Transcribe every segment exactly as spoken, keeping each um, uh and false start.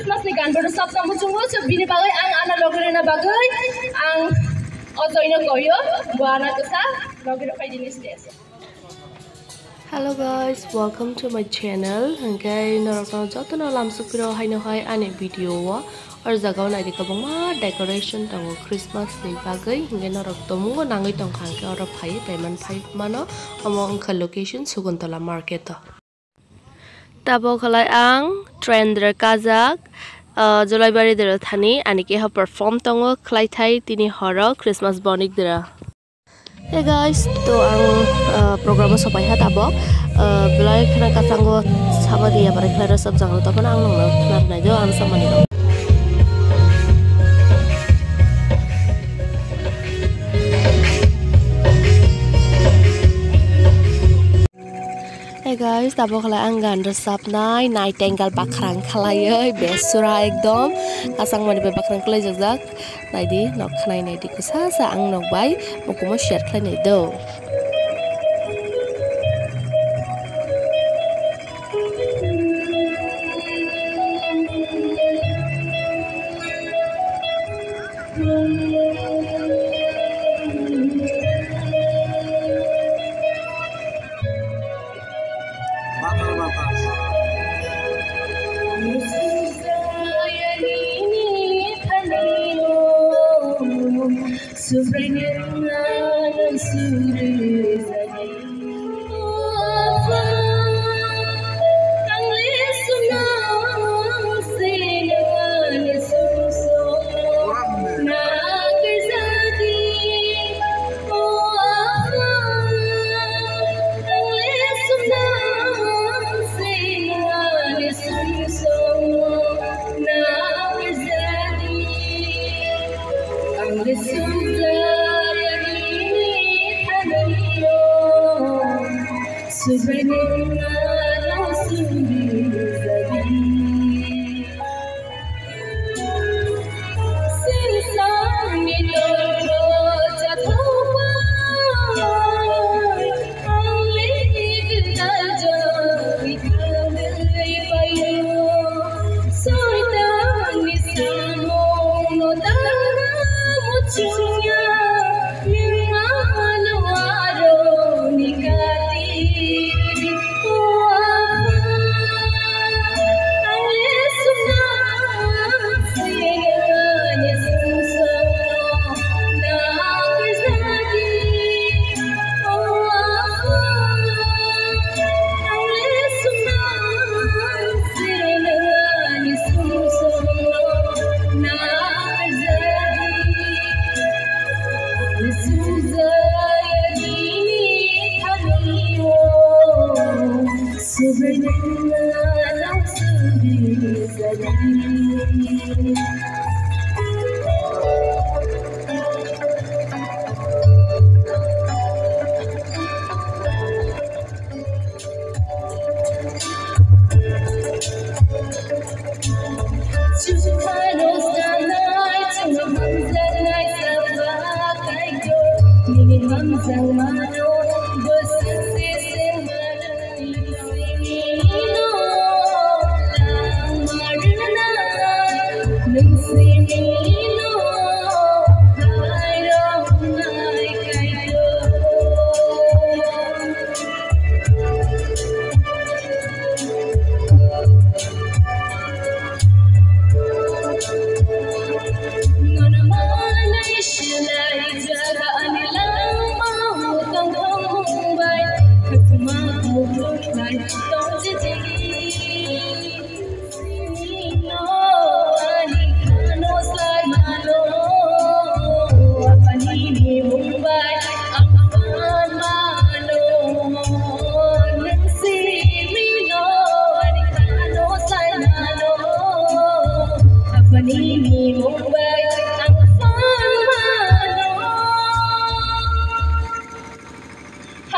Christmas ni gan bo rwchap tongmo chungo, so bini bagwi ang ano logi rwna bagwi ang o joino koyo, bo ano kwsa logi rw phai dini stage. Hello guys, welcome to my channel. Hwnkhe norokno jotono lamsukpiro haino hai ani video o. Or jagao naidi kwbangma decoration tongo Christmas ni bagwi, hwnkhe norok tomungo nangwi tongkha hwnkhe oro phai payment phai mano. Omo wngkha location Suguntola market o. Tabok khlai ang train dre kajak, ah, Jolaibari dre thani ani keha perform tongo khlai thai tini horo Christmas bonik dre. Hey guys, to ang, ah, program o sopai ha tabok, ah, belai khna kasango sama diya bare khna rosok jang rok tongmani ang nongno khna nai do ang samani rok. Hey guys, tabok khlai ang gan rwchapnai, Nightingale bakhra wng khlaiwi, besura ekdom, kasang mani bai bakhra wng khlaijak jak. Naidi, nok khnai naidi, kwsa sa ang nok bai mukumo share khlai nai do.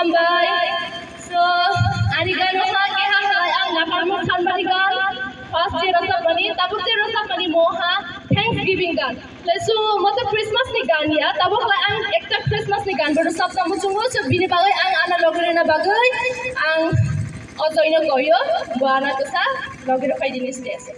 Hambai. So, ani gano ha keha khlai ang nakarmung sanmani gan. First je rosapmani, tabuk je rosapmani mo ha Thanksgiving gan. Lai so, mo to Christmas ni gan ya, tabuk lai ang ekta Christmas ni gan bo rosap tongmo chungo, so bini bagwi ang ano logi rwna bagwi ang O joino koyo, bo ana kwsa, logi rok phai dini stage.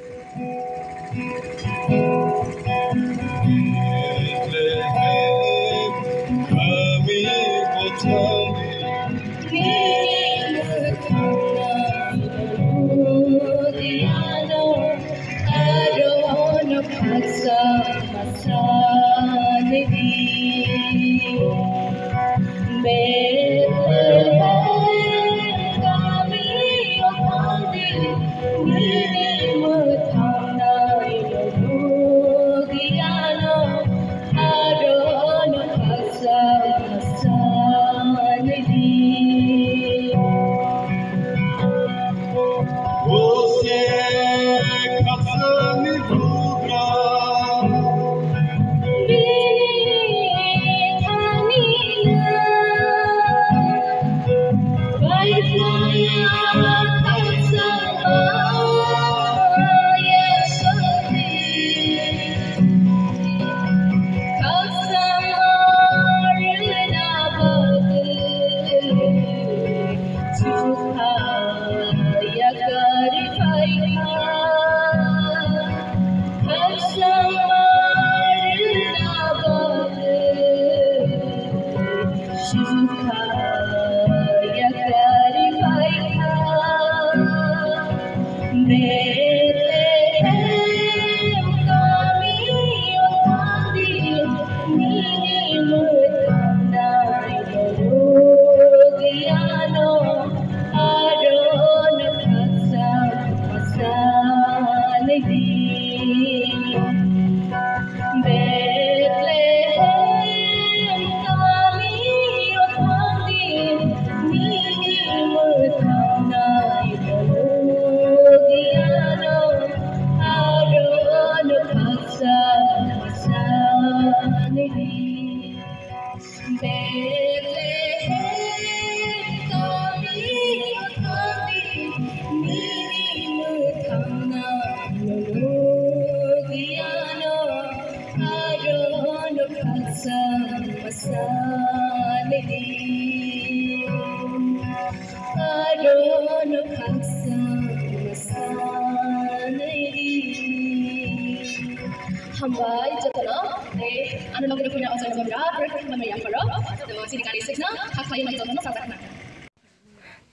Hambai jotono, eh, ano logi rok phano o jaga o birat birat khaimani yapharo. To chini gari swijna, kha khlai mai jotono sajakna.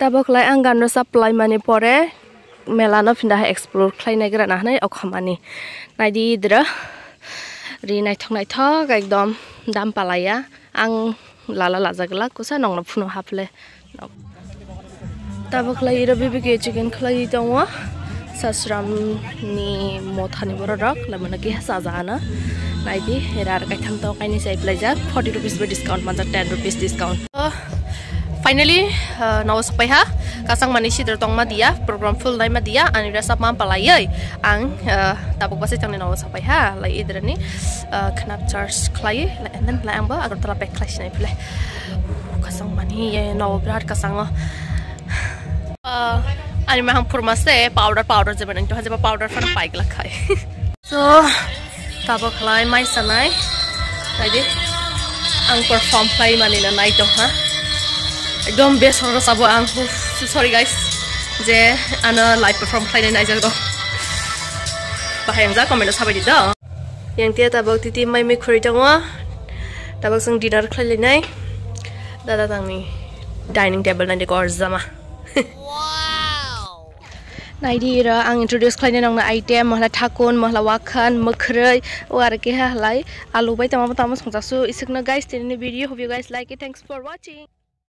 Tabok lai ang ganro supply mani pore mela no phinda hai explore khlai nai gra na hanai okhamani. Naidi idra ri naithok naithok ekdom dam palaya. Ang lala lajak glak kusa nokno phunu haple. Tabok lai iro B B Q chicken khlai tongo. Sasram ni motha ni borok rok lamana ki saja ana. Naidi era ar kaitham to kaini sai plaijak forty rupees by discount manjak ten rupees discount. Finally, uh, nogo sopai ha. Kasang mani sidro tongma dia, program full naima dia, ani resa mam palaioi. Ang, uh, tabok basi tangni nogo sopai ha. Lai idrani, uh, khnap charge khlai, lai, and then lai ang bo Agartala back khlai sinai phle. Kasang mani ye nogo birat kasang o. Uh, ani mahang purma se powder, powder jeba nang to ha jeba powder fana pai glak khai. So, tabok khlai mai sanai. Naidi. Ang perform khlai mani na nai tong ha. Ekdom best horo sabo ang. Uff, sorry guys. Je ano live perform khlai nai nai jago. Bahai ang ja comment sabai di do. Yang tia tabok titi mai mai khuri tongo. Tabok sang dinner khlai lai nai. Dada tangni dining table nai de kor jama. Naidi iro ang introduce khlainai nokna item, mohla thakun, mohla wakhan, mwkhwrwi, o aro keha halai alu bai tamo tamo songjaksu isukno guys, tini video hope you guys like it, thanks for watching.